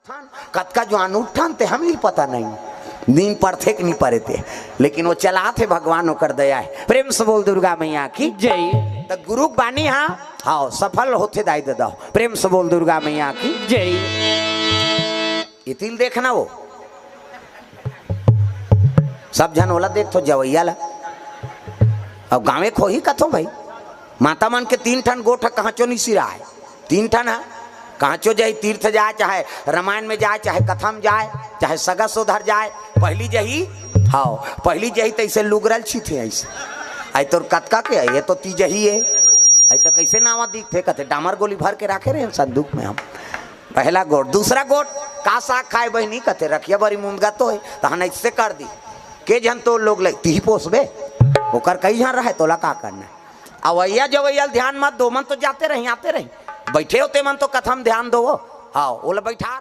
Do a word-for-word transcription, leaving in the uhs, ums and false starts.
कतका जुआन उठन ते हम ही पता नहीं, नींद पड़थे कि नहीं पड़े ते, लेकिन वो चलात हे भगवान, ओकर दया हे। प्रेम से बोल दुर्गा मैया की। जय। त गुरु के बानी हा, हाँ, सफल होथे दाई ददा। प्रेम से बोल दुर्गा मैया की। जय। इतिल देखना वो सब झन ओला देखथो जवैया ला। अब गाँवे खोही कथो भाई, माता मन के तीन ठन गोठ ह, कहाँचो नहीं सिराय। तीन ठन ह, कहाँचो जाही, तीर्थ जाय, चाहे रामायण में जाय, चाहे कथा में जाय, चाहे सगा सोधर जाय। पहली जही, हाँ, पहली जही तैसे लुगरल छीथे ऐसे। आई तोर कतका के है, ये तो तीजही है। आई तो कैसे नावा दिखथे, कथे डामर गोली भर के राखे रहे संदूक में हम। पहला गोठ, दूसरा गोठ, का साग खाए बहिनी, कथे रखिया बरी मुंदगा तो है, तहन ऐसे कर दी। के झन तोर लोग ले, तिही पोसबे, ओकर कई झन रहे, तोला का करना है? अवैया जवैया ल ध्यान मत दो, मन तो जाते रही, आते रही, बैठे होते मन तो कथा में ध्यान दो। हाँ, ओला बैठार।